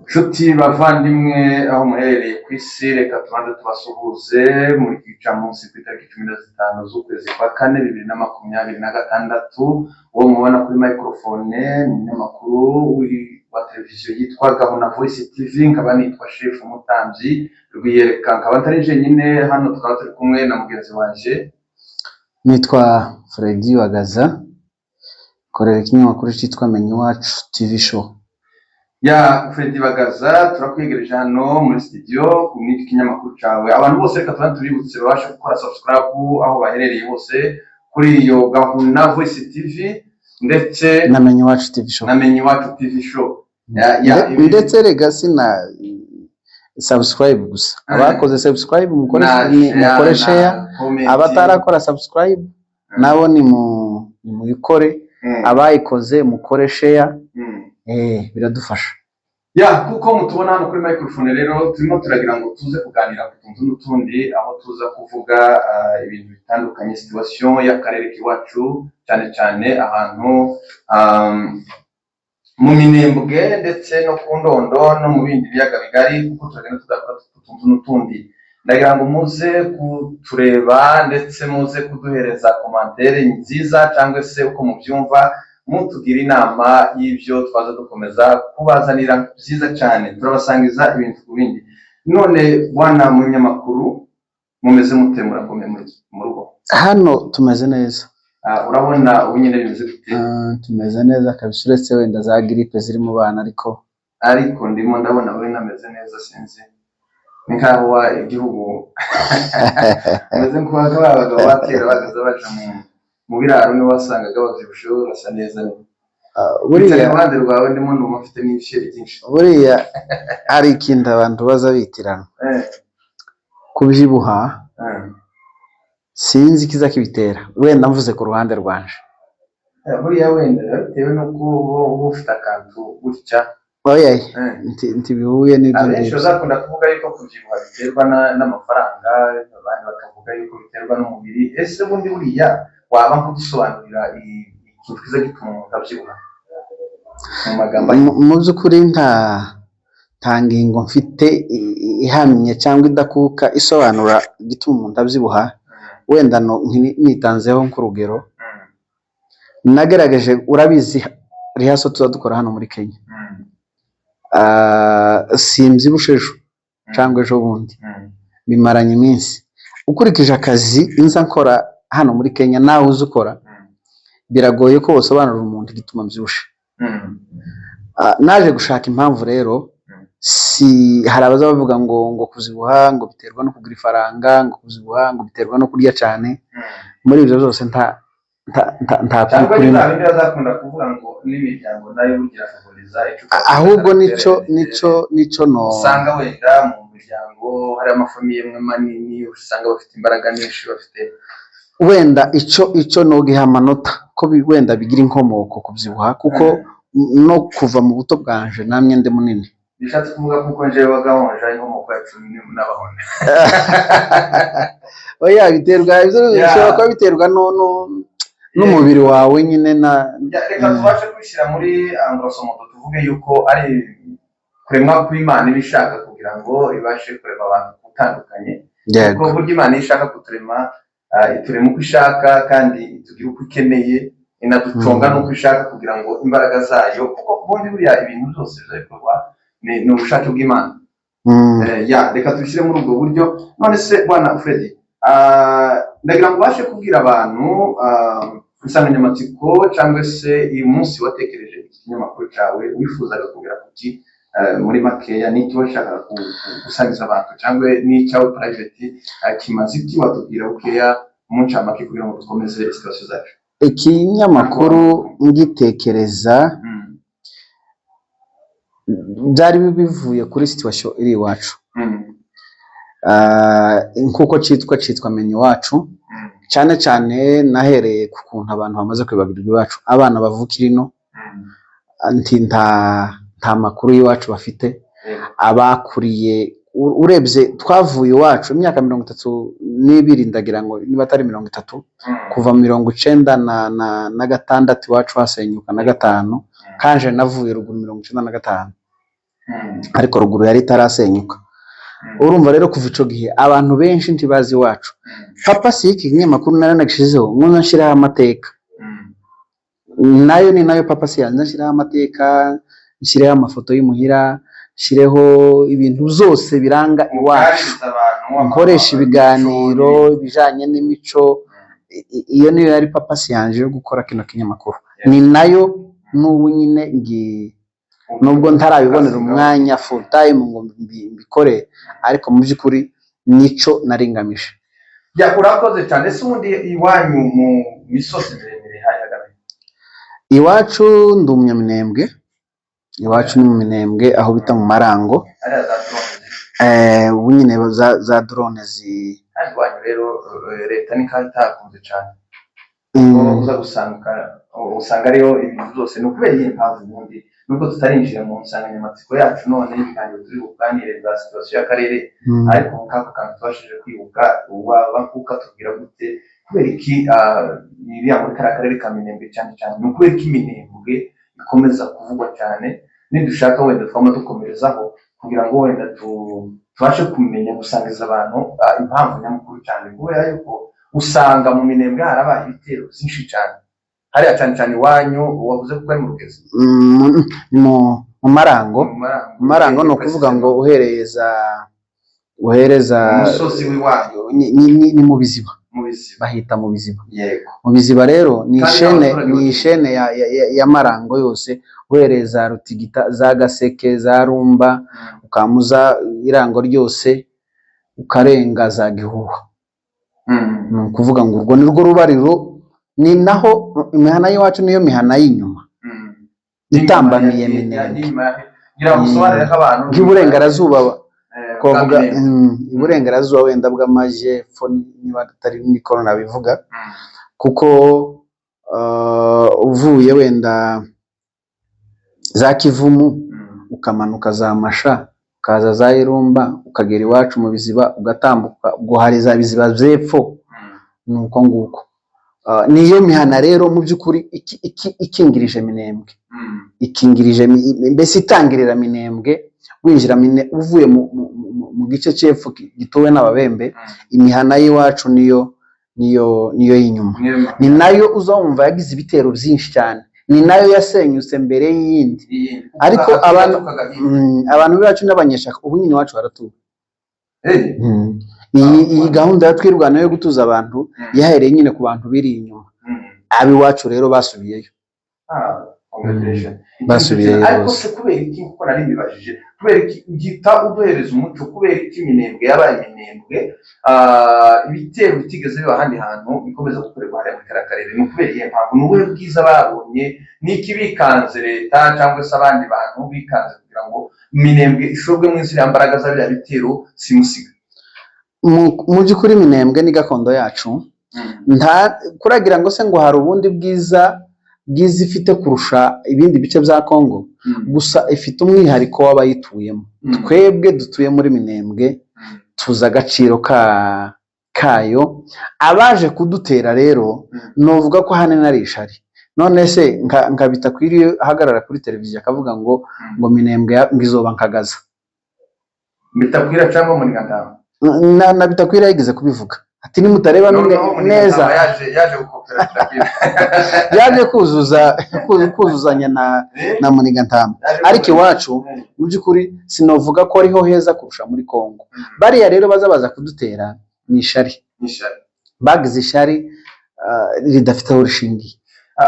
Nshuti bavandimwe, aho muherereye ku isi, reka tubanze tubasuhuze muri iki gicamunsi ku itariki 15 z'ukwezi kwa kane 2026. Uwo mubona kuri microphone ni umunyamakuru wa televiziyo yitwa Gahuna Voice TV, nkaba nitwa Chef Umutambyi Rwiyereka. Nkaba ntari jenyine hano, tukaba turi kumwe na mugenzi wanje. Nitwa Freddy Bagaza, nkorera ikinyamakuru cyitwa Menya Iwacu TV Show. Ya, Freddy Bagaza, turakwegereje hano muri studio n'iki kinyamakuru cawe. Abantu bose reka tuba tubibutse babashe gukora subscribe aho baherereye hose kuri iyo Gahuna Voice TV ndetse na Menya Iwacu TV Show. Na Menya Iwacu TV Show. Ya, Ndetse rega sina subscribe gusa, abakoze subscribe mukore na mukore na share, comment. Abatarakora subscribe nabo ni mu muyikore, abayikoze mukore share, biradufasha. Ya, kuko mutubona hano kuri microphone rero, turimo turagira ngo tuze kuganira ku tuntu n'utundi, aho tuza kuvuga ibintu bitandukanye, situation y'akarere k'iwacu, cyane cyane ahantu mu Minembwe ndetse no ku Ndondo no mu bindi biyaga bigari, kuko turagenda tugaruka ku tuntu n'utundi. Ndagira ngo muze kutureba ndetse muze kuduhereza commentaire nziza cyangwa se uko mubyumva, mutugira inama y'ibyo twaza dukomeza kubazanira byiza cyane. Turabasangiza ibintu ku bindi. None bwana munyamakuru, mumeze mute? Murakomeye mu rugo? Hano tumeze neza. Ah, urabona ubu nyine bimeze gute? Ah, tumeze neza kabisa, uretse wenda za grippe ziri mu bana, ariko Ariko ndimo ndabona wowe nameze neza, sinzi, ni nkaho wa igihugu umeze nk'uko ba bagabo ba kera bagaza baja mu biraro, niho wasangaga bavyibushe, wowe urasa neza. Ah, buriya buriya iruhande rwawe ndimo ndumva mfite n'ibisheri byinshi. Buriya hari ikintu abantu baza bitirana, kubyibuha. Sinzi ikiza kibitera, wenda mvuze ku ruhande rwanje. Buriya wenda biba bitewe n'uko uba ufite akantu gutya. Oya, ntibihuye n'ibyo Abenshi ngibyo. bazakunda kuvuga yuko kubyibuha biterwa n'amafaranga, abandi bakavuga yuko biterwa n'umubiri. Ese ubundi buriya waba nk'udusobanurira ikintu kiza gituma umuntu abyibuha mu magambo Mu by'ukuri nta ngingo mfite ihamye cyangwa idakuka isobanura igituma umuntu abyibuha. Wenda nitanzeho nk'urugero, nagerageje, urabizi rehearsal tuba dukora hano muri Kenya. Ah, simbyibushe ejo cyangwa ejo bundi, bimaranye iminsi. Ukurikije akazi nza nkora hano muri Kenya, nawe uzi ukora, biragoye ko wasobanurira umuntu igituma mbyibushe. Ah, naje gushaka impamvu rero, si hari abaza bavuga ngo kuzibuha ngo biterwa no kugura ifaranga, ngo kuzibuha ngo biterwa no kurya cyane. Muri ibyo byose nta kuri Cyangwa ni kurimo. bya bindi bazakunda kuvuga ngo n'imiryango nayo burya irafavoriza icyo Ahubwo nico no usanga wenda mu miryango hari amafamille amwe manini, usanga bafite imbaraga nyinshi, bafite Wenda ico nogiha amanota ko wenda bigira inkomoko kubyibuha, kuko no kuva mu buto bwanje namye ndi munini. Bishatse kuvuga kuko njyewe wagahonja, inkomoko yacu ni n'abahonda. Oya, biterwa ibyo bishobora kuba biterwa no n'umubiri wawe nyine na Reka tubashe kubishyira muri grosso modo, tuvuge yuko ari kuremwa kw'Imana iba ishaka kugira ngo ibashe kurema abantu gutandukanye, kuko burya Imana iyo ishaka kuturema, iturema uko ishaka kandi itugira uko ikeneye, inaduconga n'uko ishaka kugira ngo imbaraga zayo, kuko ubundi buriya ibintu byose bizabikorwa ni ubushake bw'Imana. Ya, reka tubishyire muri ubwo buryo. None se bwana Freddy, ndagira ngo ubashe kubwira abantu insanganyamatsiko cyangwa se uyu munsi watekereje iki kinyamakuru cyawe, wifuzaga kugera ku ki? Muri makeya, n'icyo washakaga gusangiza abantu cyangwa n'icyawe private, kimaze iki? Watubwira bukeya mu ncamake kugira ngo dukomeze situation zacu. Ikinyamakuru ngitekereza, byari bivuye kuri situation iri iwacu. Ah, nk'uko cyitwa Menya Iwacu, cyane cyane nahereye ku kuntu abantu bamaze kwibagirwa iwacu, abana bavukira ino nti nta makuru y'iwacu bafite. Abakuriye, urebye twavuye iwacu imyaka 32, ndagira ngo niba atari 30, kuva 96 iwacu hasenyuka na gatanu, kanje navuye ruguru 95. Ariko ruguru yari itarasenyuka. Urumva rero, kuva ico gihe abantu benshi ntibazi iwacu. Papa, si iki kinyamakuru nari nagishizeho ngo nshiraho amateka, nayo ni nayo papa, si yanze nshiraho amateka, nshyireho amafoto y'imuhira, nshyireho ibintu byose biranga iwacu, Uganiriza abantu, nkoresha ibiganiro ibijanye n'imico. Iyo niyo yari purpose yanje yo gukora kino kinyamakuru. Ni nayo n'ubu nyine ngi nubwo ntarabibonera umwanya full time ngo mbikore, ariko mu by'ukuri nico naringamije. Ya, urakoze cyane. Ese ubundi iwanyu mu misozi miremire hari hagana? Iwacu ndi umunyaminembwe, iwacu ni mu Minembwe, aho bita mu Marango. Hariya za drone ziri? Ubu nyine za drone zi Kandi iwanyu rero leta ni nkaho itakunze cyane. Uza gusanga usanga ariyo ibintu byose. Ni ukubera iyihe mpamvu ubundi, nubwo tutarinjira mu nsanganyamatsiko yacu none y'ibiganiro turi buganire bwa situation y'akarere, ariko nk'ako kantu tubashije kwibuka, waba ukatubwira gute kubera iki iriya muri kariya karere ka Minembwe cyane cyane, ni ukubera iki Minembwe ikomeza kuvugwa cyane? Nidushaka wenda twama dukomerezaho kugira ngo wenda tubashe kumenya gusangiza abantu impamvu nyamukuru cyane, kubera yuko usanga mu Minembwe harabaye ibitero byinshi cyane hariya, cyane cyane iwanyu wavuze ko ari mu Rugezi. Mu Marango. Mu Marango. Mu Marango, ni ukuvuga ngo uhereye za uhereza Umusozi w'iwanyu. Ni mu Biziba. Mu Biziba. Bahita mu Biziba. Mu Biziba rero ni Kandi ishene n'abaturage ni batuye. Ishene ya Marango yose, uhereye za Rutigita, za Gaseke, za Rumba, ukamuza Irango ryose, ukarenga za Gihuha. Ni ukuvuga ngo urwo ni rwo rubariro, ni naho imihana y'iwacu, niyo mihana y'inyuma itambamiye Minembwe. Ngira ngo usobanurire nk'abantu Nk'iburengerazuba twavuga bwa Minembwe. Iburengerazuba wenda bw'amajyepfo, niba atari niko nabivuga, kuko uvuye wenda za Kivumu, ukamanuka za Masha, ukaza za Irumba, ukagera iwacu mu Biziba, ugatambuka, ubwo hari za Biziba by'epfo. Ni uko nguko. Niyo mihana rero mu by'ukuri ikingirije Minembwe, ikingirije mbese itangirira Minembwe, winjira uvuye mu gice cy'epfo gituwe n'Ababembe. Imihana y'iwacu niyo y'inyuma, ni nayo uzumva yagize ibitero byinshi cyane, ni nayo yasenyutse mbere y'iyindi. Ariko abantu b'iwacu n'Abanyeshaka, ubu nyine iwacu haratuwe. Iyi gahunda ya Twirwaneho yo gutuza abantu yahereye nyine ku bantu biri inyuma. Ab'iwacu rero basubiyeyo. Basubiyeyo Ariko rwose. se kubera iki, kuko nari mbibajije, kubera iki ugita uduhereza umuco, kubera iki Minembwe yabaye Minembwe, ibitero bitigeze biba ahandi hantu bikomeza gukorerwa hariya muri kariya karere? Ni ukubera iyihe mpamvu? Ni ubuhe bwiza babonye? Ni iki bikanze leta cyangwa se abandi bantu bikanze kugira ngo Minembwe ishobwe mu ziriya mbaraga za biriya bitero simusiga? Mu by'ukuri Minembwe ni gakondo yacu. Nta kuragira ngo se ngo hari ubundi bwiza ifite kurusha ibindi bice bya Kongo, gusa ifite umwihariko w'abayituyemo. Twebwe dutuye muri Minembwe tuzi agaciro kayo. Abaje kudutera rero, nuvuga ko ahanini ari ishari. None se nka Bitakwiriye ahagarara kuri televiziyo akavuga ngo Minembwe ngo izoba nka Gaza. Bitakwira cyangwa Munigantama? Na Bitakwira yigeze kubivuga ati nimutareba Noneho neza. Munigantama yaje gukopera Bitakwira. Yaje kuzuza kuzuzanya na Munigantama. Ariko iwacu mu by'ukuri sinovuga ko ariho heza kurusha muri Kongo. Bariya rero baza baza kudutera ni ishari. N'ishari. Bagize ishari ridafite aho rishingiye,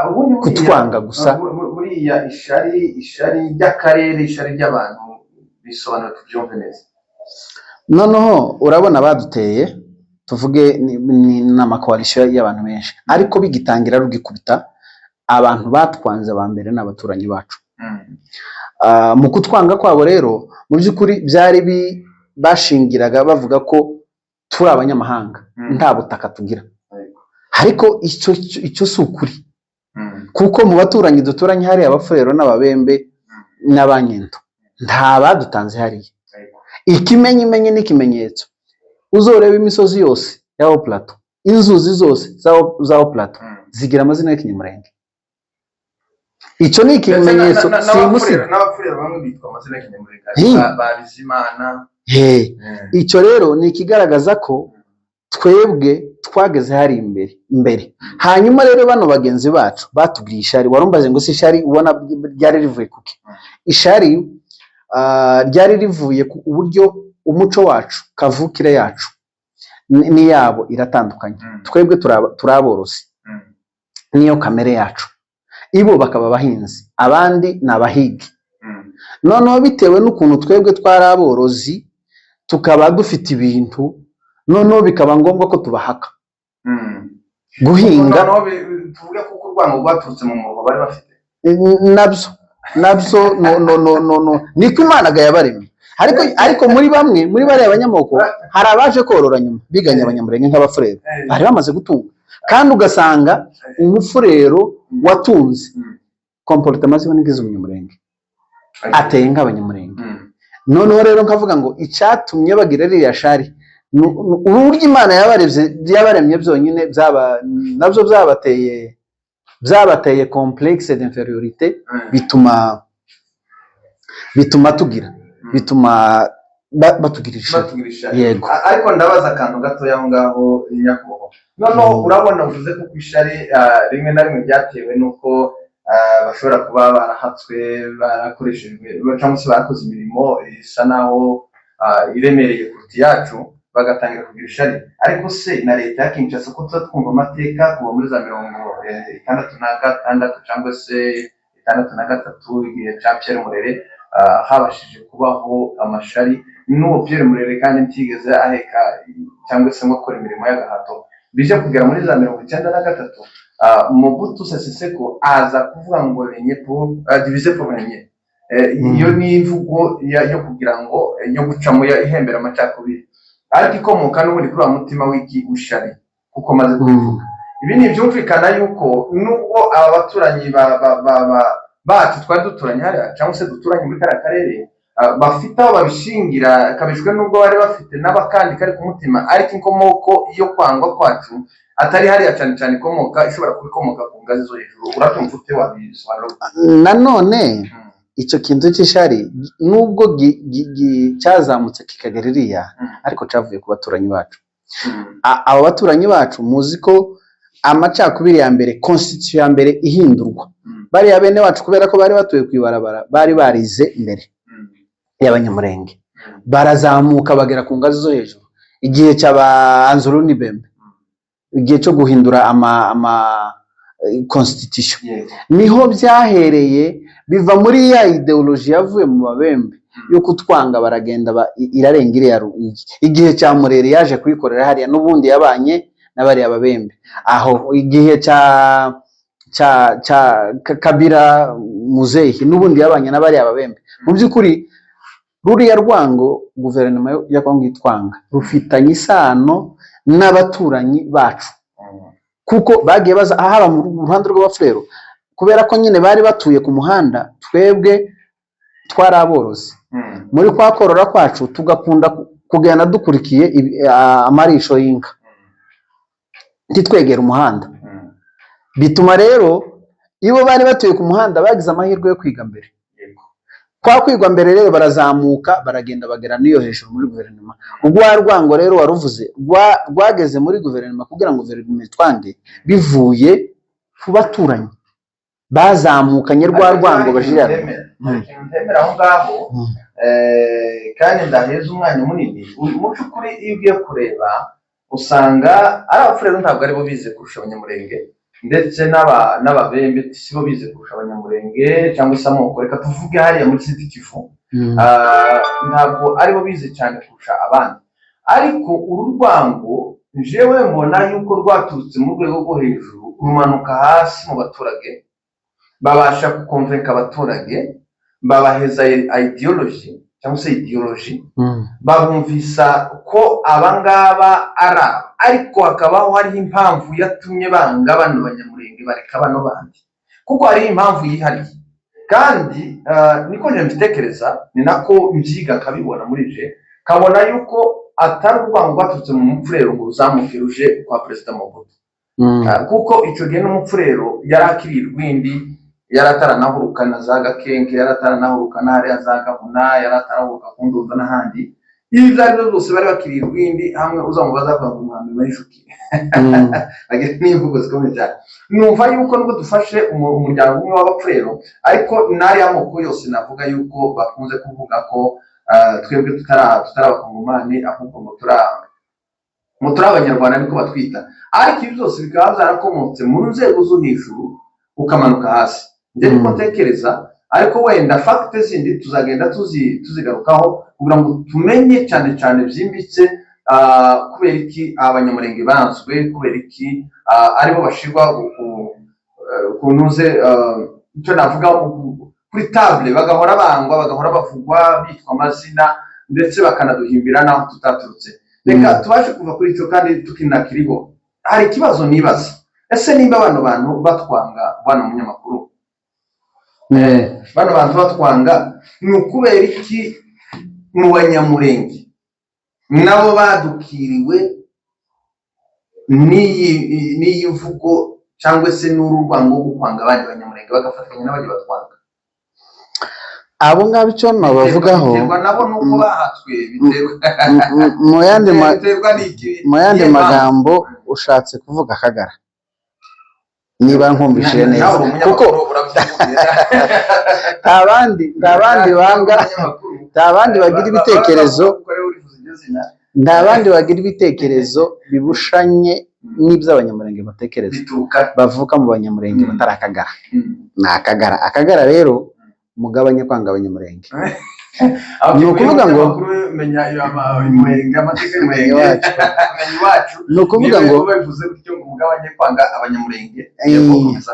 Ubundi kutwanga gusa. Buriya ishari ry'akarere, ishari ry'abantu, bisobanura tubyumve neza. Noneho urabona baduteye, tuvuge ni ama coalition y'abantu benshi, ariko bigitangira rugikubita, abantu batwanze ba mbere ni abaturanyi bacu. Mu kutwanga kwabo rero, mu by'ukuri byari bashingiraga bavuga ko turi abanyamahanga, nta butaka tugira. Ariko icyo si ukuri, kuko mu baturanyi duturanye hariya, Abafurero n'Ababembe n'Abanyendo, nta badutanze hariya. Ikimenyimenyi n'ikimenyetso, uzoreba imisozi yose ya Haut Plateau, inzuzi zose za Haut Plateau zigira amazina y'ikinyamurenge. Icyo ni Ndetse ikimenyetso simusiga. n'abapfurero bamwe bitwa amazina y'ikinyamurenge, ba Bizimana. He. Icyo rero ni ikigaragaza ko twebwe twageze hari imbere mbere. Hanyuma rero bano bagenzi bacu batubwiye ishari. Warumbaze ngo si ishari ubona ryari rivuye kuki? Ishari ryari rivuye ku buryo umuco wacu, kavukire yacu n'iyabo iratandukanye. Twebwe turi aborozi, niyo kamere yacu, ibo bakaba abahinzi, abandi ni abahigi. Noneho bitewe n'ukuntu twebwe twari aborozi, tukaba dufite ibintu, noneho bikaba ngombwa ko tubahaka guhinga. Noneho tuvuge ko urwango rwaturutse mu muruho bari bafite. Nabyo no no no no no niko Imana yabaremye. Ariko muri bamwe muri bariya banyamoko hari abaje korora nyuma, biganye Abanyamurenge nk'Abafurero bari bamaze gutunga, kandi ugasanga Umufurero watunze comportement ziba n'iz'Umunyamurenge, ateye nk'Abanyamurenge. Noneho rero nkavuga ngo icyatumye bagira ririya shari uburyo Imana yabaremye, yabaremye byonyine, byaba nabyo byabateye complexe d'infériorité, bituma tugira bituma batugirira ishari. Batugira ishari. Yego. Ariko ndabaza akantu gatoya aho ngaho, nyakubahwa. Noneho urabona uvuze ko ku ishari rimwe na rimwe byatewe n'uko bashobora kuba barahatswe, barakoreshejwe, cyangwa se barakoze imirimo isa naho iremereye kuruta iyacu, bagatangira kugira ishari. Ariko se na leta ya Kinshasa, ko tuba twumva amateka kuva muri za 66 cyangwa se 63, igihe cya Pierre Murere, habashije kubaho amashari n'uwo Pierre Murere, kandi ntigeze aheka cyangwa se ngo akore imirimo y'agahato. Bije kugera muri za 93, Mobutu Sese Seko aza kuvuga ngo régner pour diviser pour régner. Iyo ni imvugo yo kugira ngo yo gucamo ihembera amacakubiri, ariko ikomoka n'ubundi kuri wa mutima w'iki ushari, kuko maze kubivuga. Ibi ni ibyumvikana yuko nubwo aba baturanyi bacu twari duturanye hariya, cyangwa se duturanye muri kariya karere, bafite aho babishingira kabishwe, nubwo bari bafite n'abakandi kari ku mutima, ariko inkomoko yo kwangwa kwacu atari hariya cyane cyane, ikomoka ishobora kuba ikomoka ku ngazi zo hejuru. Urabyumva ute? Wabisobanura ute? Nanone icyo kintu cy'ishari, nubwo cyazamutse kikagera iriya, ariko cyavuye ku baturanyi bacu. Abo baturanyi bacu, muzi ko amacakubiri ya mbere, constitution ya mbere ihindurwa, bariya bene wacu, kubera ko bari batuye ku ibarabara, bari barize mbere y'Abanyamurenge, barazamuka bagera ku ngazi zo hejuru. Igihe cy'aba Anzuruni Bembe, igihe cyo guhindura ama constitution, niho byahereye biva muri ya idéologie yavuye mu Babembe yo kutwanga, baragenda irarenga iriya igihe cya Murere yaje kuyikorera hariya, n'ubundi yabanye n'abariya Babembe aho. Igihe cya Kabila Muzehi, n'ubundi yabanye n'abariya Babembe. Mu by'ukuri ruriya rwango guverinoma ya Kongo itwanga rufitanye isano n'abaturanyi bacu, kuko bagiye baza haba mu ruhande rw'Abafurero, kubera ko nyine bari batuye ku muhanda, twebwe twari aborozi. Muri kwa korora kwacu tugakunda kugenda dukurikiye amarisho y'inka, ntitwegere umuhanda. Bituma rero iyo bari batuye ku muhanda bagize amahirwe yo kwiga mbere. Kwa kwigwa mbere rero barazamuka, baragenda bagera n'iyo hejuru muri guverinoma. Rwa rwango rero waruvuze rwageze muri guverinoma kugira ngo guverinoma itwange, bivuye ku baturanyi bazamukanye rwa Ariko rwango hari ikintu bajira. ntemera. Hari ikintu ntemera aho ngaho, kandi ndaheza umwanya munini. Mu by'ukuri iyo ugiye kureba usanga ari Abafurero ntabwo aribo bize kurusha Abanyamurenge, ndetse n'Ababembe si bo bize kurusha Abanyamurenge, cyangwa se amoko, reka tuvuge hariya muri Sud Kivu, ntabwo aribo bize cyane kurusha abandi. Ariko uru rwango jewe mbona yuko rwaturutse mu rwego rwo hejuru rumanuka hasi mu baturage, babasha gukonvenka abaturage, babaheza ideology cyangwa se ideology, babumvisa ko abangaba ari aba. Ariko hakabaho hariho impamvu yatumye banga bano Banyamurenge, bareka bano bandi, kuko hariho impamvu yihariye. Kandi niko nje mbitekereza, ni nako mbyiga nkabibona muri je, kabona yuko atari urwango rwaturutse mu Mupfurero ngo ruzamuke ruje kwa Perezida Mobutu. Kuko icyo gihe n'Umupfurero yari akiri irwindi. Yari ataranahuruka na za Gakenke, yari ataranahuruka na hariya za Gahuna, yari atarahuruka ku Ndumva n'ahandi. Ibyo ari byo byose bari bakiri Rwindi hamwe, uzamubaza avuga ngo umwami w'inshuti. Bagira n'imvugo zikomeye cyane. Numva yuko nubwo dufashe umuryango umwe w'Abapfurero, ariko n'ariya moko yose navuga yuko bakunze kuvuga ko twebwe tutari Abakongomani, ahubwo ngo turi Abanyarwanda, niko batwita. Ariko ibi byose bikaba byarakomotse mu nzego zo hejuru ukamanuka hasi. Njye niko ntekereza, ariko wenda facts zindi tuzagenda tuzigarukaho kugira ngo tumenye cyane cyane byimbitse kubera iki Abanyamurenge banzwe, kubera iki aribo bashirwa ku ntuze, icyo navuga kuri table, bagahora bangwa, bagahora bavugwa, bitwa amazina, ndetse bakanaduhimbira n'aho tutaturutse. Reka tubashe kuva kuri icyo kandi tukinakiriho. Hari ikibazo nibaza: ese nimba bano bantu batwanga, bwana munyamakuru, bano bantu batwanga, ni ukubera iki mu Banyamurenge nabo badukiriwe n'iyi mvugo cyangwa se n'uru rwango rwo kwanga abandi Banyamurenge, bagafatanya n'abandi batwanga? Abo ngabo icyo nabavugaho, Biterwa nabo nuko bahatswe, biterwa biterwa n'iki? Mu yandi Niyo mpamvu. magambo ushatse kuvuga Akagara, niba nkumvishije neza, Nawe uri kuko umunyamakuru, urabyivugira. nta bandi banga, nta bandi bagira ibitekerezo, Kuko ariwe urivuze iryo zina. nta bandi bagira ibitekerezo bibushanye n'iby'Abanyamurenge batekereza Bituruka bavuka mu Banyamurenge batari Akagara. Ni Akagara. Akagara rero mugabanye kwanga Abanyamurenge. Ni ukuvuga ngo- Menya Umurenge, amateka y'Umurenge. Iwacu. Menya iwacu. Ni ukuvuga Niba ngo babivuze gutyo ngo mugabanye kwanga Abanyamurenge. Gukomeza.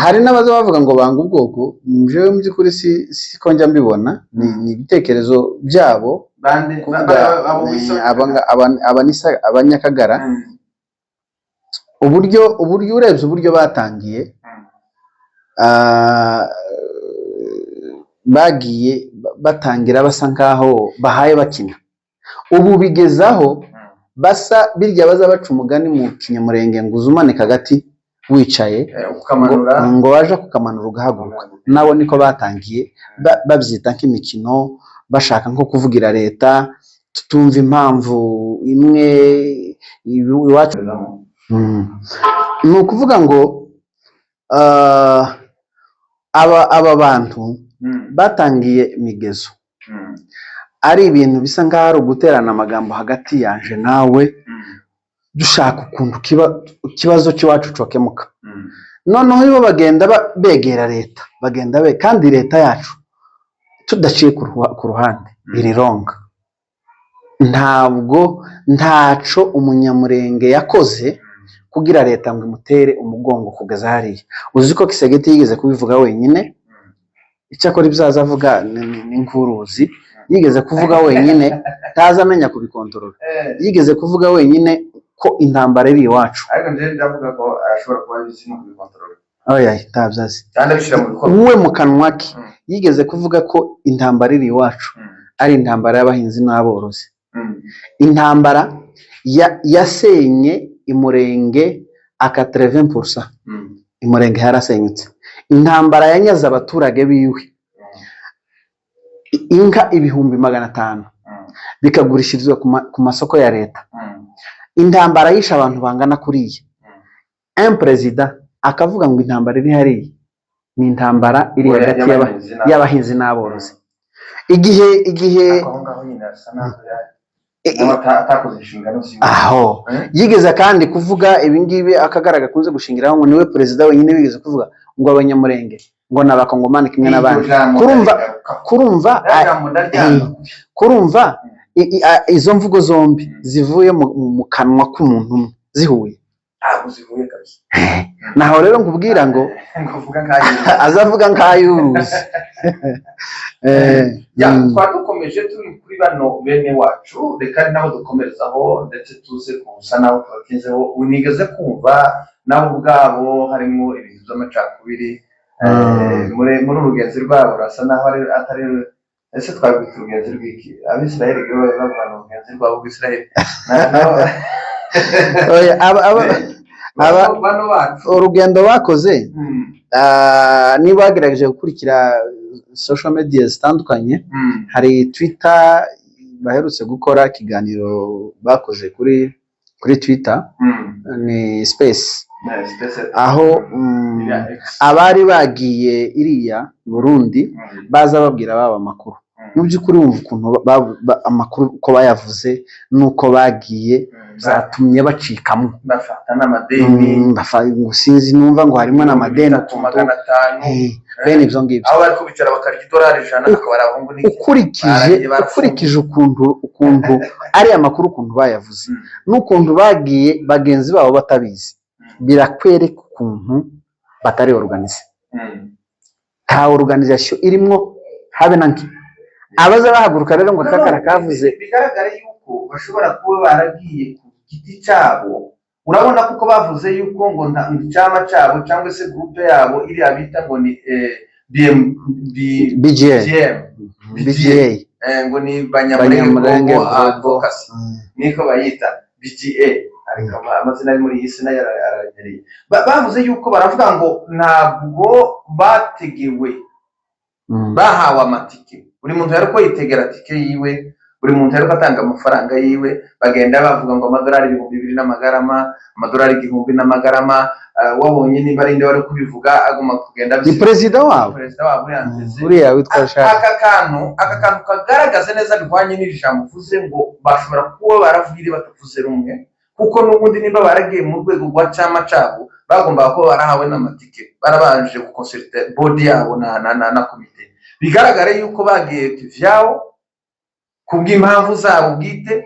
Hari n'abaza bavuga ngo banga ubwoko. Jewe mu by'ukuri si siko njya mbibona, ni ibitekerezo byabo. Bande? Kuvuga abo wisa- Abanyakagara, uburyo urebye uburyo batangiye, bagiye batangira basa nkaho bahaye bakina, ubu bigezaho basa birya baza baca umugani mu Kinyamurenge ngo uzumanike agati wicaye, ukamanura. Ngo waje kukamanura ugahaguruka. Nabo niko batangiye, babyita nk'imikino, bashaka nko kuvugira leta, tutumva impamvu imwe iwacu. Ni ukuvuga ngo aba bantu batangiye imigezo ari ibintu bisa nk'aho ari uguterana amagambo hagati yanje nawe, dushaka ukuntu ikibazo cy'iwacu cokemuka. Noneho bo bagenda begera leta, bagenda be kandi leta yacu tudaciye ku ruhande iri ronga. Ntabwo ntaco Umunyamurenge yakoze kugira leta ngo imutere umugongo kugeza hariya. Uzi ko Tshisekedi yigeze kubivuga wenyine? Icyakora ibyo aza avuga ni nkuruzi. Yigeze kuvuga wenyine, ntazi amenya kubikontorora. Yigeze kuvuga wenyine ko intambara iri iwacu. Ariko njyewe ndavuga ko ashobora kuba abizi no kubikontorora. Oya, ntabyo azi. Kandi abishyira mu bikorwa. We mu kanwa ke yigeze kuvuga ko intambara iri iwacu ari intambara y'abahinzi n'aborozi, intambara yasenye Imurenge aka 80%. Imurenge harasenyutse. Intambara yanyaze abaturage biwe inka 500,000, bikagurishirizwa ku masoko ya leta. Intambara yishe abantu bangana kuriya, un perezida akavuga ngo intambara iri hariya ni intambara iri Oya, hagati y'abahinzi y'abahinzi n'aborozi. Igihe Ariko aho ngaho nyine asa naho nawe atakoze inshingano ziwe. Aho yigeze kandi kuvuga ibi ngibi, Akagara gakunze gushingiraho ngo niwe perezida wenyine wigeze kuvuga ngo Abanyamurenge ngo ni Abakongomani kimwe n'abandi. Iryo jambo ndarigarukaho. Kurumva Rya jambo ndaryanga. Kurumva izo mvugo zombi zivuye mu kanwa k'umuntu umwe zihuye. Ntabwo zihuye kabisa. Naho rero nkubwira ngo Ngo uvuga nk'ayo azavuga nk'ay'uruzi. Ya, twari dukomeje turi kuri bano bene wacu, reka ari nabo dukomerezaho, ndetse tuze kusa naho tubatinzeho. Nigeze kumva nabo ubwabo harimo ibintu by'amacakubiri. Muri urugenzi rwabo rurasa naho atari, ese twabwita urugenzi rw'iki? Abisirayeli iyo bavuga ngo urugenzi rwabo rw'Isirayeli. Oya, Bano bacu. Urugendo bakoze, niba wagerageje gukurikira social media zitandukanye, hari Twitter baherutse gukora ikiganiro bakoze kuri Twitter, ni space, Space. aho Iriya X. abari bagiye iriya i Burundi baza babwira baba amakuru. Mu by'ukuri wumva ukuntu amakuru uko bayavuze n'uko bagiye, byatumye bacikamo. Bafata n'amadeni. Ngo sinzi, numva ngo harimo n'amadeni 3,500. Bene ibyo ngibyo. Aho bari kubicara bakarya idolari 100, akaba ari abahungu n'iki. Ukurikije Baragiye barafunga. Ukurikije ukuntu ariya makuru ukuntu bayavuze n'ukuntu bagiye bagenzi babo batabizi, birakwereka ukuntu batari organisé. Nta organisation irimwo habe na nke. Abaza bahaguruka rero ngo akakara kavuze. Bigaragara yuko bashobora kuba baragiye ku giti cyabo. Urabona kuko bavuze yuko ngo ngo icyama cyabo cyangwa se groupe yabo iriya bita ngo ni BM, B, BGA. GM. BGA. Ngo ni Banyamulenge Banyamulenge Global Global Advocacy. Niko bayita BGA, ariko amazina ari muri iyi si nayo araremereye. Bavuze yuko baravuga ngo ntabwo bategewe, bahawe amatike. Buri muntu yari ko yitegera tike yiwe, buri muntu yari ko atanga amafaranga yiwe. Bagenda bavuga ngo amadolari 2000 n'amagarama, amadolari 1000 n'amagarama. Wabonye niba ari nde wari kubivuga agomba kugenda Ni perezida wabo. Perezida wabo uriya Nteze. Uriya witwa Charles. Aka kantu kagaragaza neza bihwanye n'iri jambo uvuze ngo bashobora kuba baravugire batavuze rumwe, kuko n'ubundi nimba baragiye mu rwego rwa cyama cyabo, bagombaga kuba barahawe n'amatike, barabanje guconsulta board yabo na komite. Bigaragara yuko bagiye kivyabo kubw'impamvu zabo bwite.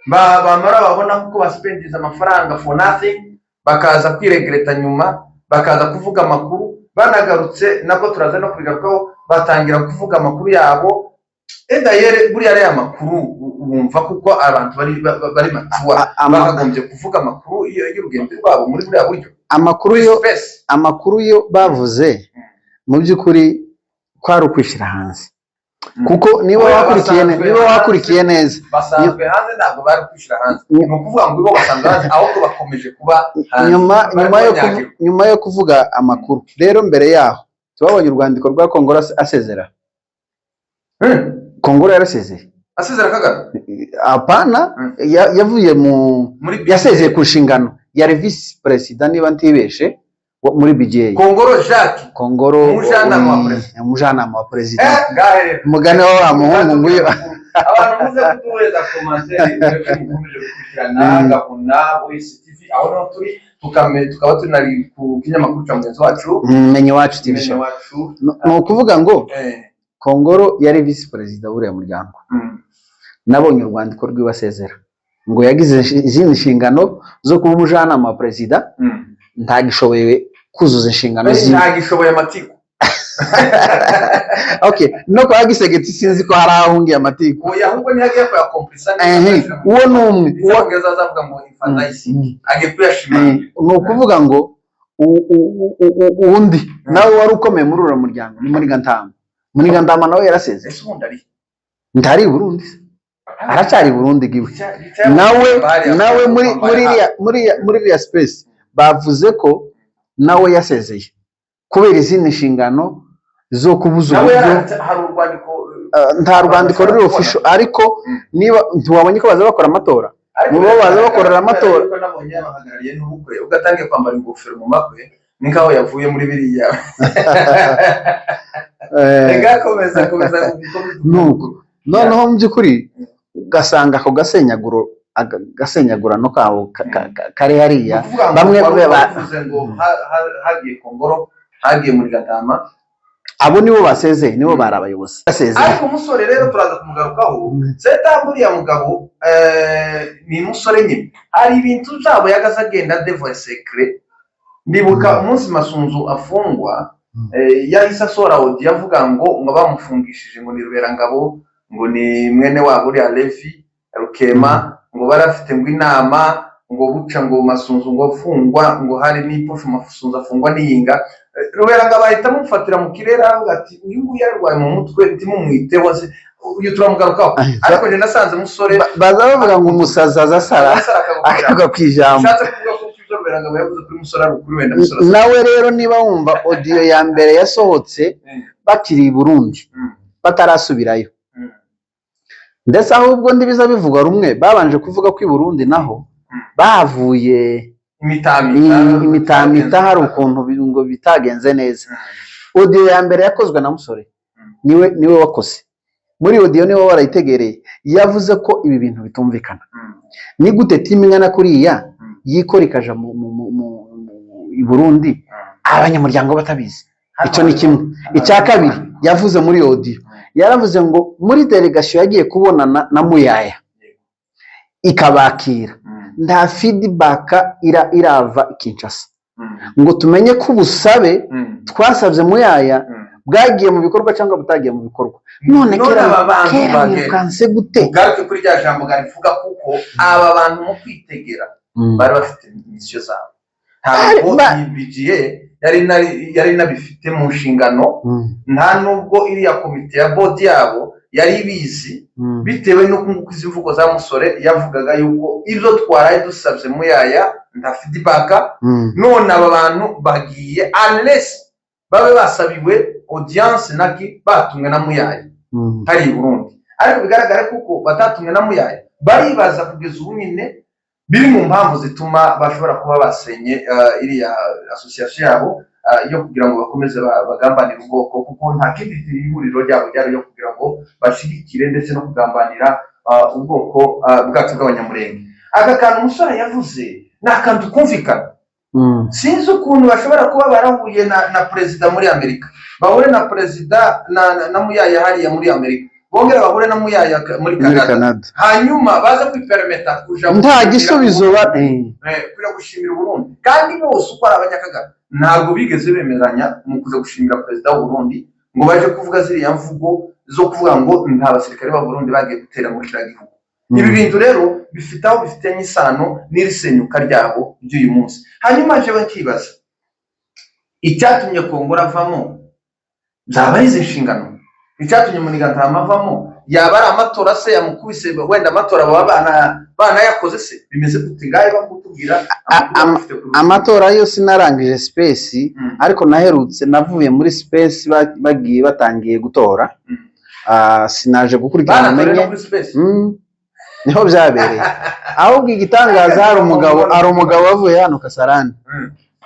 Bamara babona kuko baspendiza amafaranga for nothing, bakaza kwiregreta nyuma, bakaza kuvuga amakuru banagarutse. Nabwo turaza no kubigarukaho. Batangira kuvuga amakuru yabo. Edayere buriya ariya makuru wumva kuko abantu bari mature bakagombye kuvuga amakuru y'urugendo rwabo muri buriya buryo Amakuru yo space. Amakuru yo bavuze mu by'ukuri kwari ukwishyira hanze, kuko niba Oya, wakurikiye basanzwe niba hanze. wakurikiye neza, Basanzwe hanze, ntabwo bari kwishyira hanze. Ni ukuvuga ngo bo basanzwe hanze, ahubwo bakomeje kuba hanze. Nyuma Bari nyuma yo kubanyagirwa. Nyuma yo kuvuga amakuru rero, mbere yaho tubabonye urwandiko rwa Kongoro asezera. Kongoro yarasezeye. Asezera Kagame? Apana. Yavuye mu Muri yasezeye ku nshingano yari visi perezida, niba ntibeshe, muri BGA. Kongoro Jacques. Kongoro. Umujyanama wa perezida. Umujyanama wa perezida. Ngahe rero. Umugani wa wa muhungu nguyu. Abantu muze kuduhereza commentaire, mwebwe mukomeje gukurikirana Gahuna Voice TV, aho niho turi, tukaba turi nari ku kinyamakuru cya mugenzi wacu. Menye Wacu TV Menye Show. Wacu. Ni ukuvuga ngo Kongoro yari visi perezida w'uriya muryango. Nabonye urwandiko rw'ibasezera ngo yagize izindi nshingano zo kuba umujyanama wa perezida, ntagishoboye kuzuza inshingano ziwe. Ntagishoboye amatiku. Okay, no kwa Gisegeti sinzi ko hari aho ahungiye amatiku. Oya, ahubwo ntiyagiye kuyakomplisa. Ehe, uwo ni umwe. Icyongereza azavuga ngo emphasize, agiye kuyashimangira. Ni ukuvuga ngo undi nawe wari ukomeye muri uriya muryango ni Munigantama. Munigantama nawe yarasezeye. Ese ubundi ari Ntari i Burundi se? Aracyari i Burundi giwe. Nawe muri iriya space bavuze ko nawe yasezeye kubera izindi nshingano zo kubuza Nawe uburyo. yaranditse, hari urwandiko. Nta rwandiko ruri official, ariko niba ntiwabonye ko baza bakora amatora, Ariko mu bo baza bakorera amatora. Ariko nabonye yabahagarariye n'ubukwe, ubwo atangiye kwambara ingofero mu makwe, ni nkaho yavuye muri biriya. Reka komeza, komeza, komeza. Nuko noneho mu by'ukuri ugasanga ako gasenyaguro, gasenyagurano kabo kari hariya. Ni ukuvuga ngo Bamwe wari wavuze ngo hagiye Kongoro, hagiye muri Gatama. Abo nibo basezeye, nibo bari abayobozi basezeye. Ariko umusore rero turaza kumugarukaho seta. Buriya mugabo ni umusore nyine, hari ibintu byabo yagaze agenda dévoiler secret. Ndibuka umunsi Masunzu afungwa, yahise asohora audio avuga ngo bamufungishije ngo ni Ruberangabo, ngo ni mwene wabo uriya Levi Rukema, ngo bari afite ngo inama, ngo buca ngo Masunzu ngo afungwa, ngo hari n'iposho Masunzu afungwa n'iyinga. Ruberangabo ahita amufatira mu kirere, aravuga ati: "Uyu nguyu yararwaye mu mutwe, ntimumwiteho se." Uyu turamugarukaho, ariko njye nasanze umusore Baza bavuga ngo umusazi aza asara asara akagwa ku ijambo. Akagwa ku ijambo. Ushatse kuvuga ko ibyo Ruberangabo yavuze kuri Musore ari ukuri, wenda Musore Nawe rero niba wumva audio ya mbere yasohotse bakiri i Burundi, batarasubirayo, ndetse ahubwo ndibiza bivugwa rumwe, babanje kuvuga ko i Burundi naho bahavuye imitamita. Imitamita, hari ukuntu ngo bitagenze neza. Audio ya mbere yakozwe na Musore, niwe wakoze muri audio, niwe warayitegereye, yavuze ko ibi bintu bitumvikana. Ni gute team ingana kuriya yikora ikaja i Burundi abanyamuryango batabizi? Icyo ni kimwe. Icya kabiri yavuze muri audio, yaravuze ngo muri delegation yagiye kubonana na Muyaya ikabakira, nta feedback irava i Kinshasa ngo tumenye ko ubusabe twasabye Muyaya bwagiye mu bikorwa cyangwa butagiye mu bikorwa. None None kera aba bantu kera bagenda. mwirukanse gute? Ugaruke kuri rya jambo garivuga, kuko aba bantu mu kwitegera bari bafite mission zabo. Ntabwo iyi BGA yari inabifite mu nshingano, nta nubwo iriya komite ya board yabo yari ibizi, bitewe n'uko nguko izi mvugo za Musore yavugaga yuko ibyo twaraye dusabye Muyaya nta feedback. None aba bantu bagiye, unless babe basabiwe audience naki, batumwe na Muyaya hari i Burundi, ariko bigaragara kuko batatumwe na Muyaya. Baribaza kugeza ubu nyine biri mu mpamvu zituma bashobora kuba basenye iriya association yabo yo kugira ngo bakomeze bagambanire ubwoko, kuko nta kindi ihuriro ryabo ryari ryo kugira ngo bashigikire ndetse no kugambanira ubwoko bwacu bw'Abanyamurenge. Aka kantu umusore yavuze ni akantu kumvikana. Sinzi ukuntu bashobora kuba barahuye na perezida muri Amerika, bahure na perezida na Muyaya hariya muri Amerika, bongere bahure na Muyaya muri muri Canada, Canada, hanyuma baze kwipermeta kuja nta gushimira gisubizo ba Uburundi. Kuja gushimira Uburundi, kandi bose uko ari Abanyakagara ntabwo bigeze bemeranya mu kuja gushimira perezida w'Uburundi ngo baje kuvuga ziriya mvugo zo kuvuga ngo nta basirikare b'Abarundi bagiye gutera muri kiriya gihugu. Ibi bintu rero bifite aho bifitanye isano n'iri senyuka ryabo ry'uyu munsi. Hanyuma jewe nkibaza icyatumye Kongora avamo, byaba ari izi nshingano? Icyatumye Munigatama avamo, yaba ari amatora se yamukubise? Wenda amatora baba banayakoze se? Bimeze gute? Ngahe bakutubwira amakuru bafite kuri ubu. Amatora yo sinarangije space, ariko naherutse navuye muri space bagiye batangiye gutora. Sinaje gukurikirana Banatoreye menye no kuri space. Niho byabereye. Ahubwo igitangaza, hari umugabo wavuye hano Kasarani,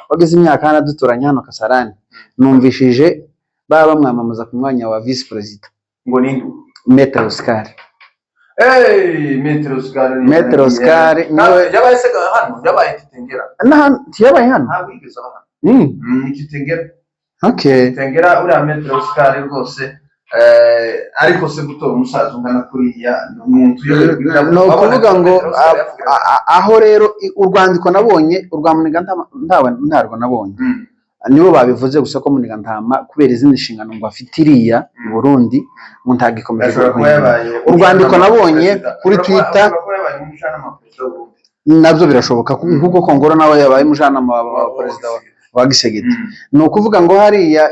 wagize imyaka hano duturanye hano Kasarani, numvishije baba bamwamamaza ku mwanya wa vice perezida. Ngo ninde? Maître Oscar. Hey, Maître Oscar. Maître Oscar Yabaye se hano? Yabaye Kitengera. Ntiyabaye hano? Ntabwo yigeze aba hano. Kitengera. Kitengera uriya Maître Oscar rwose. Ariko se gutora umusaza ungana kuriya ni umuntu Ni ukuvuga ngo aho rero urwandiko nabonye, urwa Muniga ntarwo nabonye, nibo babivuze gusa ko Muniga-Ntama kubera izindi nshingano ngo afite iriya i Burundi ngo ntagikomeje. Ashobora kuba yabaye Urwandiko nabonye kuri Twitter. Ashobora kuba yabaye umujyanama wa perezida w'Uburundi. Nabyo birashoboka, nk'uko Kongoro nawe yabaye umujyanama wa perezida wa Gisegeti. Ni ukuvuga ngo hariya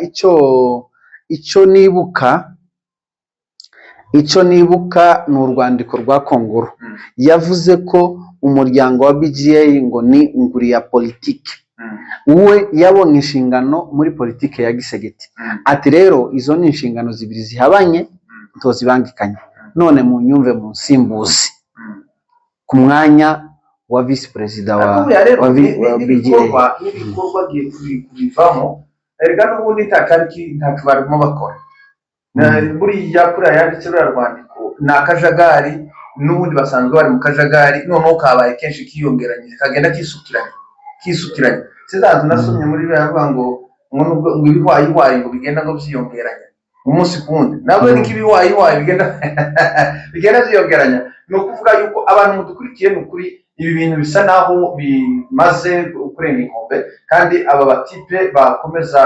icyo nibuka ni urwandiko rwa Kongoro. Yavuze ko umuryango wa BGA ngo ni inguri ya politiki, we yabonye inshingano muri politiki ya Gisegeti. Ati rero izo ni inshingano zibiri zihabanye, ntozibangikanye, none munyumve mu nsimbuzi ku mwanya wa visi perezida wa Ariko buriya rero wa wa BGA. N'ibikorwa agiye kubivamo, erega n'ubundi ntaco barimo bakora. Buriya kuriya yanditse ruriya rwandiko ni akajagari, n'ubundi basanzwe bari mu kajagari, noneho kabaye kenshi kiyongeranyije, kagenda kisukiranya kisukiranya. Sizaza nasomye muri biriya avuga ngo nubwo ngo ibihwayihwayi ngo bigenda ngo byiyongeranya umunsi ku wundi, nabwo niko ibihwayihwayi bigenda byiyongeranya. Ni ukuvuga yuko abantu mudukurikiye, ni ukuri ibi bintu bisa naho bimaze kurenga inkombe, kandi aba batipe bakomeza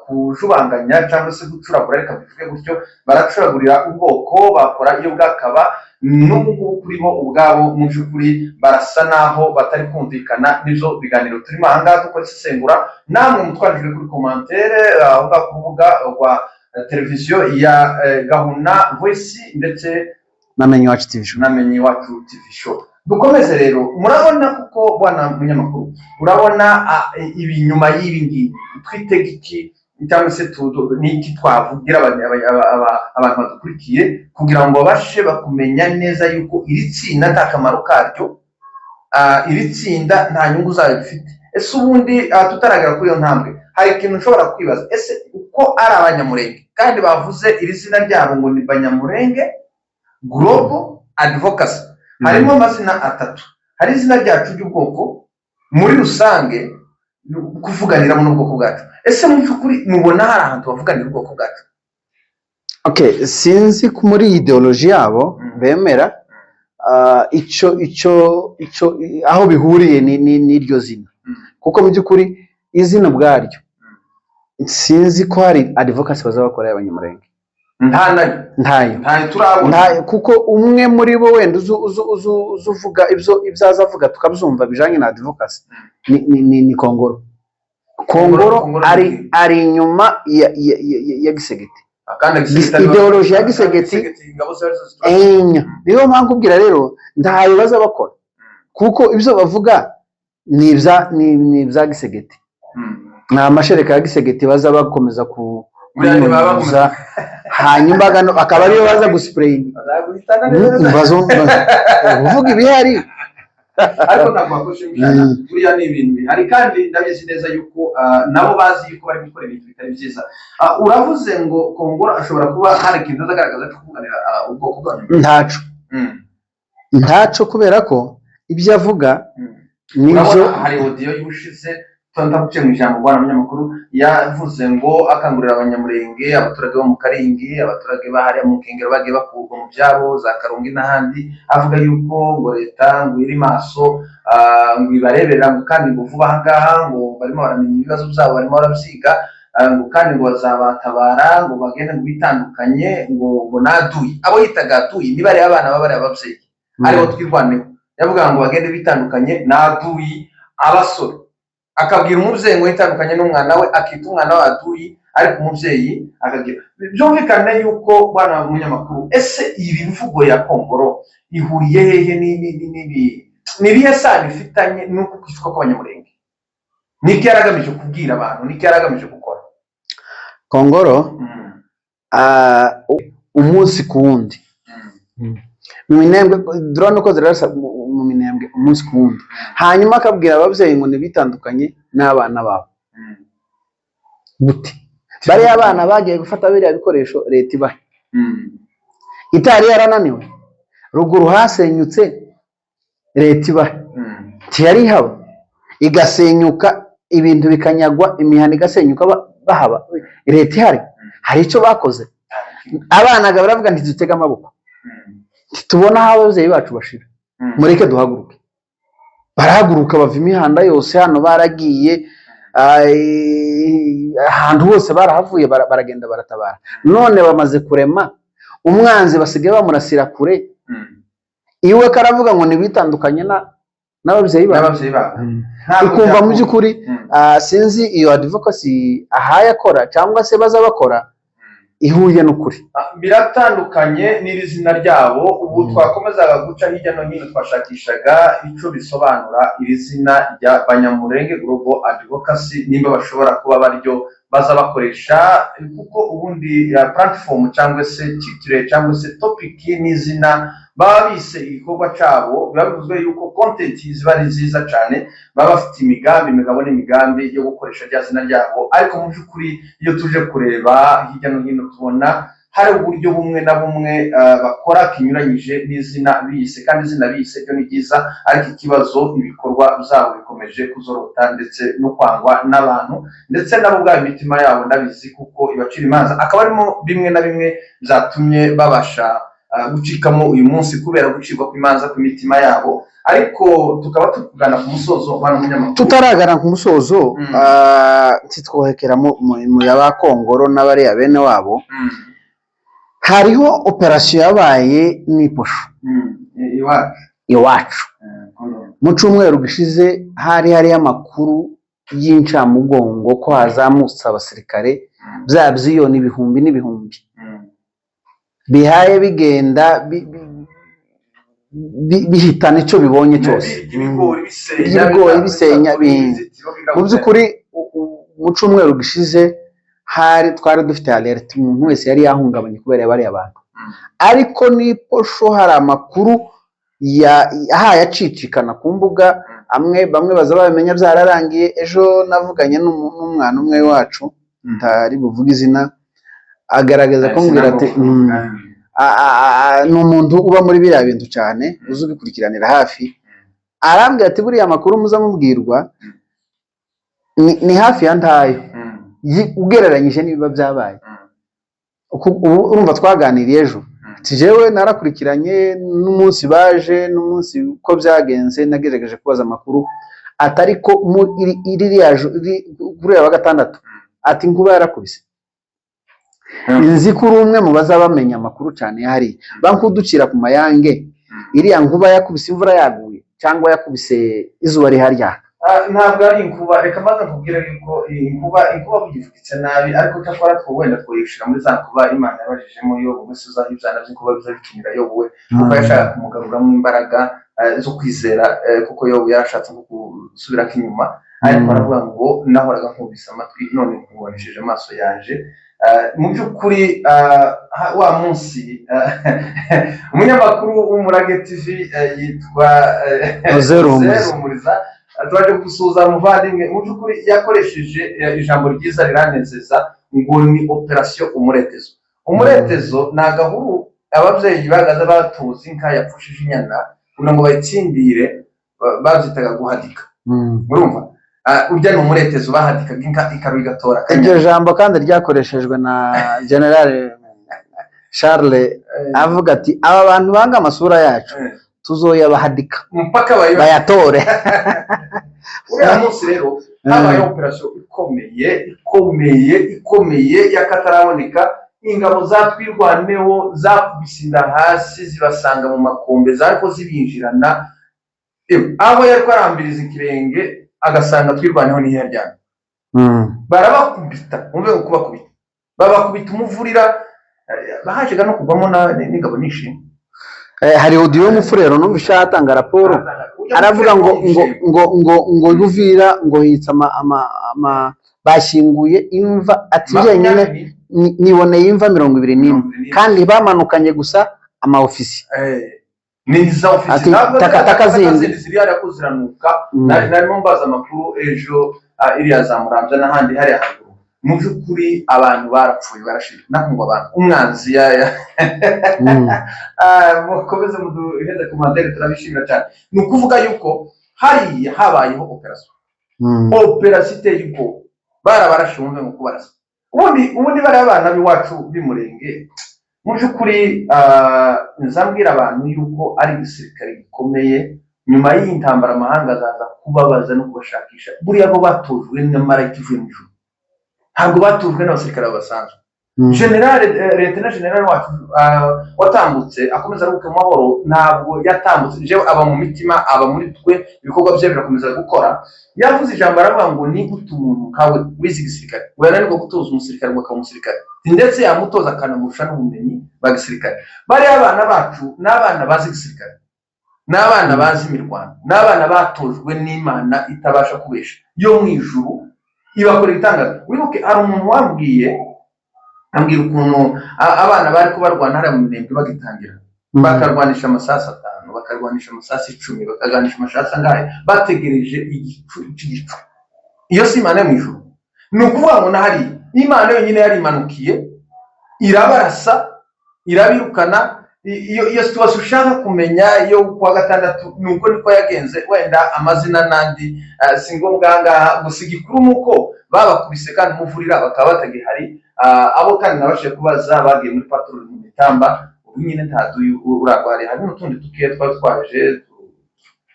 kujubanganya cyangwa se gucuragura, reka bivuge gutyo, baracuragurira ubwoko, bakora iyo bwakaba. N'ubu ngubu kuri bo ubwabo mu by'ukuri barasa naho batari kumvikana. N'ibyo biganiro turimo aha ngaha dukora isesengura, namwe mutwandikire kuri commentaire aho ngaho ku rubuga rwa televiziyo ya Gahuna Voice ndetse Namenye Iwacu TV Show. Namenye Iwacu TV Show. Dukomeze rero. Murabona, kuko bwana munyamakuru, urabona ibi nyuma y'ibi ngibi twitega iki, cyangwa se ni iki twavugira abantu badukurikiye kugira ngo babashe bakumenya neza yuko iri tsinda nta kamaro karyo, iri tsinda nta nyungu zayo rifite? Ese ubundi, tutaragera kuri iyo ntambwe, hari ikintu ushobora kwibaza: ese uko ari Abanyamurenge kandi bavuze iri zina ryabo ngo ni Banyamurenge Global Advocacy, harimo amazina atatu: hari izina ryacu ry'ubwoko muri rusange, ni kuvuganiramo n'ubwoko bwacu. Ese mu by'ukuri mubona hari ahantu bavuganira ubwoko bwacu? Okay, sinzi ko muri ideology yabo bemera icyo aho bihuriye n'iryo zina, kuko mu by'ukuri izina ubwaryo sinzi ko hari advocacy bazaba bakora y'Abanyamurenge. Nta nayo? Ntayo. Ntayo turabona. Ntayo, kuko umwe muri bo wenda uzu uvuga ibyo aza avuga tukabyumva bijanye na advocacy ni Kongoro. Kongoro Kongoro ari ni- ari inyuma ya Gisegeti. Kandi Ideology ya Gisegeti. Ingabo zari zo zitura- Enya, niyo mpamvu kubwira rero ntayo baza bakora, kuko ibyo bavuga ni ibya Gisegeti, ni amashereka ya Gisegeti baza bakomeza ku Buriya niba kunyunyuza, hanyuma akaba ariyo baza gusprayinga. Bazaguhitana neza. Uvuga ibihari. Ariko ntabwo bakoresha imishahara. Buriya ni ibintu bihari, kandi ndabizi neza yuko nabo bazi yuko bari gukora ibintu bitari byiza. Uravuze ngo Kongoro ashobora kuba hari ikintu azagaragaza cyo kuvuganira ubwoko bwanyu? Ntaco. Ntaco, kubera ko ibyo avuga nibyo. Urabona hari audio y'ubushize, ndaguciye mu ijambo bwana munyamakuru, yavuze ngo akangurira Abanyamurenge, abaturage bo mu Karingi, abaturage bahariya mu nkengero bagiye bakurwa mu byabo za Karungi n'ahandi, avuga yuko ngo leta ngo iri maso, ngo ibareberera, ngo kandi ngo vuba aha ngaha ngo barimo baramenya ibibazo byabo, barimo barabyiga, ngo kandi ngo bazabatabara, ngo bagende ngo bitandukanye ngo naduyi abo yitaga aduyi, niba ari abana baba ari ababyeyi aribo Twirwaneho. Yavuga ngo bagende bitandukanye naduyi abasore, akabwira umubyeyi ngo yitandukanye n'umwana we, akita umwana we aduyi, ariko umubyeyi akagira. Byumvikane yuko, bwana munyamakuru, ese iyi mvugo ya Kongoro ihuriye hehe ni irihe sano ifitanye n'uku kwicwa kw'Abanyamurenge? Niki yari agamije kubwira abantu? Niki yari agamije gukora? Kongoro umunsi ku wundi mu Minembwe, drone uko zirarasa mu Minembwe umunsi ku wundi, hanyuma akabwira ababyeyi ngo ntibitandukanye n'abana babo. Gute bariya abana bagiye gufata biriya bikoresho leta ibaha itari yarananiwe? Ruguru hasenyutse, leta ibaha ntiyari ihaba, igasenyuka, ibintu bikanyagwa, imihanda igasenyuka, bahaba leta ihari, hari icyo bakoze? Abana baravuga, ntidutege amaboko, ntitubona aho ababyeyi bacu bashira, mureke duhaguruke. Barahaguruka, bava imihanda yose hano, baragiye ahantu hose barahavuye, baragenda baratabara. None bamaze kurema umwanzi, basigaye bamurasira kure iwe, karavuga ngo ntibitandukanye n'ababyeyi babo. N'ababyeyi babo. Ntabwo Ukumva mu byakunda. by'ukuri sinzi iyo advocacy ahaye akora cyangwa se baza bakora ihuye n'ukuri. Biratandukanye n'iri zina ryabo. Ubu twakomezaga guca hirya no hino, twashakishaga icyo bisobanura iri zina rya Banyamurenge Global Advocacy, nimba bashobora kuba baryo baza bakoresha, kuko ubundi platform cyangwa se titre cyangwa se topic n'izina baba bise igikorwa cyabo, biba bivuzwe yuko content ziba ari nziza cyane, baba bafite imigambi, imigabo n'imigambi yo gukoresha rya zina ryabo. Ariko mu by'ukuri iyo tuje kureba hirya no hino, tubona hari uburyo bumwe na bumwe bakora kinyuranyije n'izina bise, kandi izina bise ryo ni ryiza, ariko ikibazo ibikorwa byabo bikomeje kuzorota ndetse no kwangwa n'abantu, ndetse nabo ubwabo imitima yabo ndabizi kuko ibacira imanza, akaba arimo bimwe na bimwe byatumye babasha gucikamo uyu munsi kubera gucibwa kw'imanza kw'imitima yabo. Ariko tukaba turi kugana ku musozo, bana munyamakuru. Tutaragana ku musozo, ntitwohekera mu y'Abakongoro n'abariya bene wabo. Hariho operasiyo yabaye n'Iposho. Iwacu. Iwacu. Mu cyumweru gishize hari hariyo amakuru y'incamugongo ko hazamutse abasirikare bya byiyoni ibihumbi n'ibihumbi bihaye bigenda. bihitana icyo bibonye cyose. Ibigori bisenya. Ibigori bisenya, inzitiro. Mu by'ukuri mu cyumweru gishize hari twari dufite alert, umuntu wese yari yahungabanye kubera bariya bantu. Ariko n'iposho hari amakuru yahaye acicikana ku mbuga amwe, bamwe baza babimenya byararangiye. Ejo navuganye n'umwana umwe wacu ntari buvuge izina, agaragaza kumbwira ati ni umuntu uba muri biriya bintu cyane, uzi ubikurikiranira hafi. Arambwira ati buriya amakuru muza mubwirwa ni hafi ya ntayo ugereranyije n'ibiba byabaye. Ubu urumva twaganiriye ejo. Ati jewe narakurikiranye n'umunsi baje n'umunsi uko byagenze, nagerageje kubaza amakuru, atari ko ririya kuri uyu wa gatandatu, ati nkuba yarakubise. Nzi ko uri umwe mu bazaba bamenya amakuru cyane hariya, bankuducira ku mayange. Iriya nkuba yakubise imvura yaguye cyangwa yakubise izuba rihari ryaka? Ah, ntabwo ari inkuba. Reka maze nkubwire yuko iyi inkuba bugifutse nabi, ariko cyakora two wenda twoyishira muri za nkuba Imana yabajijemo Yobu, mbese uzaho ibyana by'inkuba biza bikinira Yobu we, kuko yashaka kumugaruramo imbaraga zo kwizera, kuko Yobu yarashatse nko gusubira inyuma, ariko aravuga ngo nahoraga nkubise amatwi, none nkubonesheje amaso yanje. Mu by'ukuri wa munsi umunyamakuru w'Umurage TV yitwa Jose Ruhumuriza. Ruhumuriza, twaje gusuhuza umuvandimwe. Mu by'ukuri yakoresheje ijambo ryiza riranezeza, ngo ni operasiyo umuretezo. Umuretezo ni agahuru ababyeyi bagaza batuza inka yapfushije inyana kugira ngo bayitsindire, babyitaga guhadika. Urumva, urya ni umuretezo, bahadikaga inka ikaru igatora Iryo akanyana. jambo kandi ryakoreshejwe na General Charles, avuga ati aba bantu banga amasura yacu tuzoyabahadika mpaka bayatore. Uriya munsi rero habayeho operasiyo ikomeye, ikomeye, ikomeye y'akataraboneka. Ingabo za Twirwaneho zakubise inda hasi, zibasanga mu makombe zariko zibinjirana. Aho yari arambiriza ikirenge agasanga Twirwaneho niho yaryamye. Barabakubita, umve ngo kubakubita, babakubita umuvurira, bahajega no kugwamo n'ingabo nishimwe. Hari audio y'umufurero numva atanga raporo, aravuga ngo Uvira ngo hitsa ama bashyinguye imva, ati njyenyine niboneye imva 21, kandi bamanukanye gusa ama ofisi. Ni za ofisi. Ati, ntabwo takataka zindi. Ziri hariya ko ziranuka. Narimo mbaza amakuru ejo, iriya za Muramvya n'ahandi hariya haruguru. Mu by'ukuri abantu barapfuye, barashira, nako ngo abantu umwanzi ya mukomeze muduheze ku mandere, turabishimira cyane. Ni ukuvuga yuko hariya habayeho operasiyo, operasiyo iteye ubwoba. Barabarashe, wumve ngo kubarasa. Ubundi bariya bana b'iwacu b'Imurenge, mu by'ukuri nzambwira abantu yuko ari igisirikare gikomeye. Nyuma y'iyi ntambara amahanga azaza kubabaza no kubashakisha. Buriya bo batojwe na marayika ivuye mu ijuru, ntabwo batojwe n'abasirikare basanzwe. General, Lieutenant General wacu watambutse, akomeza aruhuke mu mahoro, ntabwo yatambutse jewe, aba mu mitima, aba muri twe, ibikorwa bye birakomeza gukora. Yavuze ijambo aravuga ngo ni gute umuntu nkawe wize igisirikare ngo yananirwa gutoza umusirikare ngo akaba umusirikare, ndetse yamutoza akanamurusha n'ubumenyi bwa gisirikare. Bariya abana bacu ni abana bazi igisirikare, ni abana bazi imirwano, ni abana batojwe n'Imana itabasha kubesha yo mu ijuru, ibakora ibitangaza. Wibuke hari umuntu wambwiye, ambwira ukuntu abana bari kubarwana hariya mu Minembwe bagitangira, bakarwanisha amasasu 5, bakarwanisha amasasu 10, bakarwanisha amasasu angahe, bategereje igicu cy'igicu. Iyo si Imana yo mu ijuru? Ni ukuvuga ngo na hariya Imana yonyine yarimanukiye, irabarasa, irabirukana. Iyo situation ushaka kumenya yo kuwa gatandatu ni uko niko yagenze. Wenda amazina n'andi si ngombwa aha ngaha, gusa igikuru ni uko babakubise kandi umuvurira bakaba batagihari. Abo kandi nabashije kubaza bagiye muri patrouille mu mitamba, ubu nyine ntaduye uragwari. Hari n'utundi dukeya twari twaje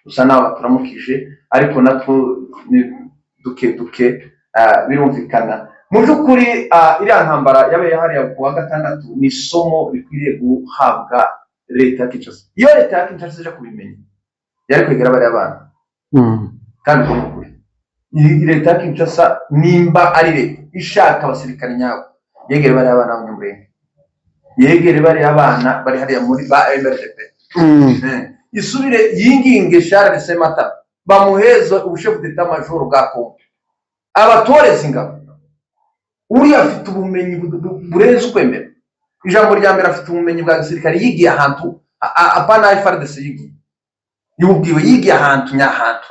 dusa naho baturamukije, ariko natwo ni duke duke. Birumvikana mu by'ukuri iriya ntambara yabaye hariya ku wa gatandatu ni isomo rikwiriye guhabwa leta ya Kinshasa. Iyo leta ya Kinshasa ije kubimenya yari kwegera bariya bana. Kandi ubwo ni ukuri. Iyi leta ya Kinshasa, nimba ari leta ishaka abasirikare nyabo, yegere bariya bana b'Abanyamulenge, yegere bariya bana bari hariya muri ba MRDP. Isubire yinginge Charles Sematama, bamuheze ubushefu d'état-major bwa Kongo, abatoreza ingabo. Uriya afite ubumenyi burenze ukwemera. Ijambo rya mbere, afite ubumenyi bwa gisirikare, yigiye ahantu apana FARDC, yigiye yubwiwe, yigiye ahantu nyahantu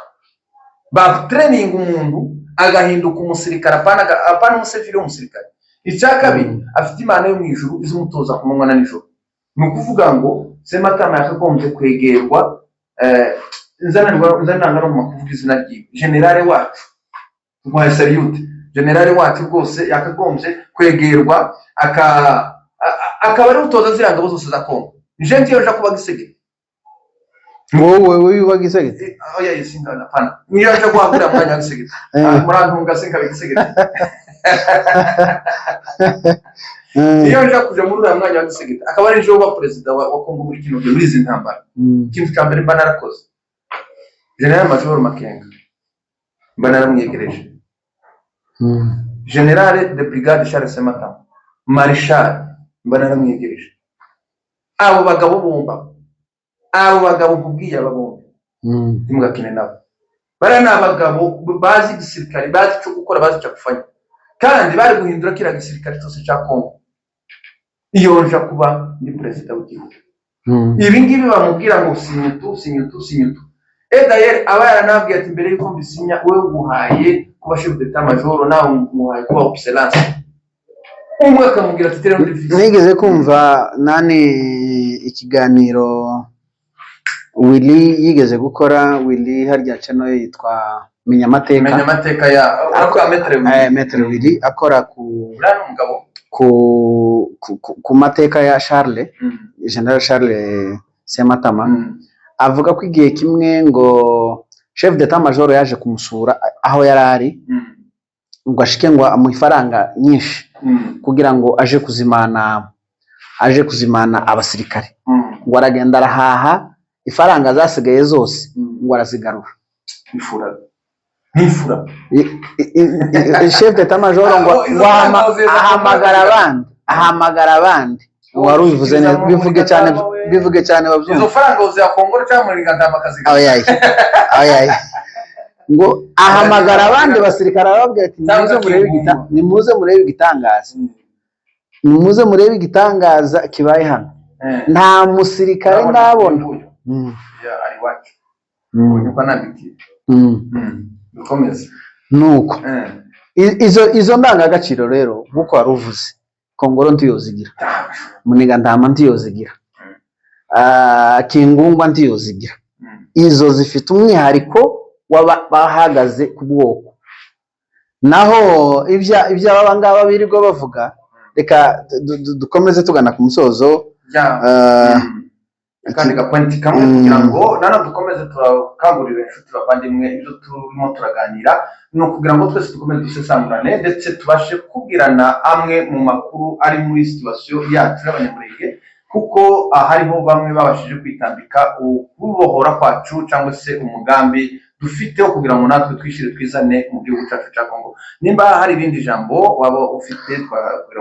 ba training umuntu agahinduka umusirikare, apana umusivili w'umusirikare. Icya kabiri, afite Imana yo mu ijuru izimutoza ku manywa na nijoro. Ni ukuvuga ngo Sematama yakagombye kwegerwa, nzananirwa no kuvuga izina ryiwe, général wacu, tumuhaye salute. Général wacu rwose yakagombye kwegerwa, akaba ari utoza ziriya ngabo zose za Kongo. Nje ntiyo nja kuba Gisegeti. Wowe yuba Gisegeti? Oya, yisinga apana, niyo nja guhabwa uriya mwanya wa Gisegeti. Ah, murantunga sinkabe Gisegeti. Iyo nja kuja muri uriya mwanya wa Gisegeti, akaba ari nje uba perezida wa Kongo muri kino gihe, muri izi ntambara, ikintu cya mbere mba narakoze, Général Major Makenga mba naramwiyegereje, Général de Brigade Charles Sematama, Marshal, mba naramwiyegereje. Abo bagabo bomba, abo bagabo nkubwiye, aba bombi, ntimugakine nabo. Bariya ni abagabo bazi igisirikare, bazi icyo gukora, bazi icyo gufanya, kandi bari guhindura kiriya gisirikare cyose cya Kongo iyo nja kuba ndi perezida w'igihugu. Ibi ngibi bamubwira ngo sinya utu, sinya utu, sinya utu, et d'ailleurs aba yaranabwiye ati: "Mbere yuko mbisinya, wowe nguhaye kuba chef d'état major, nawe nguhaye kuba excellence." Umwe akamubwira ati: "Tera muri vice." Nigeze kumva nani ikiganiro Willy yigeze gukora. Willy harya channel ye yitwa Menya Amateka. Menya amateka ya, uravuga Maître Willy. Maître Willy akora ku Uriya ni umugabo. ku mateka ya Charles, General Charles Sematama. Avuga ko igihe kimwe ngo chef d'état major yaje kumusura aho yari ari, ngo ashike ngo amuhe ifaranga nyinshi kugira ngo aje kuzimana abasirikare. Ngo aragenda arahaha, ifaranga zasigaye zose ngo arazigarura. Nifura, nifura. Chef d'état major ngo Ah, oh, izo ngo faranga uzeza ahamagara kumara. abandi, ahamagara abandi. Wari ubivuze neza, bivuge cyane, bivuge cyane babyumve. Izo faranga uziyakongora cyangwa muri gandama akazi? Oyaye, oyaye. Ngo ahamagara abandi basirikare, arababwira ati: Cyangwa "Nimuze murebe igitangaza, nimuze murebe igitangaza kibaye hano. Nta musirikare ndabona." Ari iwacu. Ubonye uko anandikiye. Dukomeze. Nuko izo ndangagaciro rero, nk'uko wari uvuze, Kongoro ntiyozigira, Munigantama ntiyozigira, Kingungwa ntiyozigira. Izo zifite umwihariko w'abahagaze ku bwoko. Naho iby'aba ngaba birirwa bavuga, reka dukomeze tugana ku musozo. Akandi gapoint kamwe kugira ngo nano dukomeze turakangurira inshuti bavandimwe, ibyo turimo turaganira ni ukugira ngo twese dukomeze dusesangurane, ndetse tubashe kubwirana amwe mu makuru ari muri situation yacu y'Abanyamurenge, kuko hariho bamwe babashije kwitambika ukubohora kwacu cyangwa se umugambi dufite wo kugira ngo natwe twishyire twizane mu gihugu cyacu cya Kongo. Nimba hari irindi jambo waba ufite twakugira.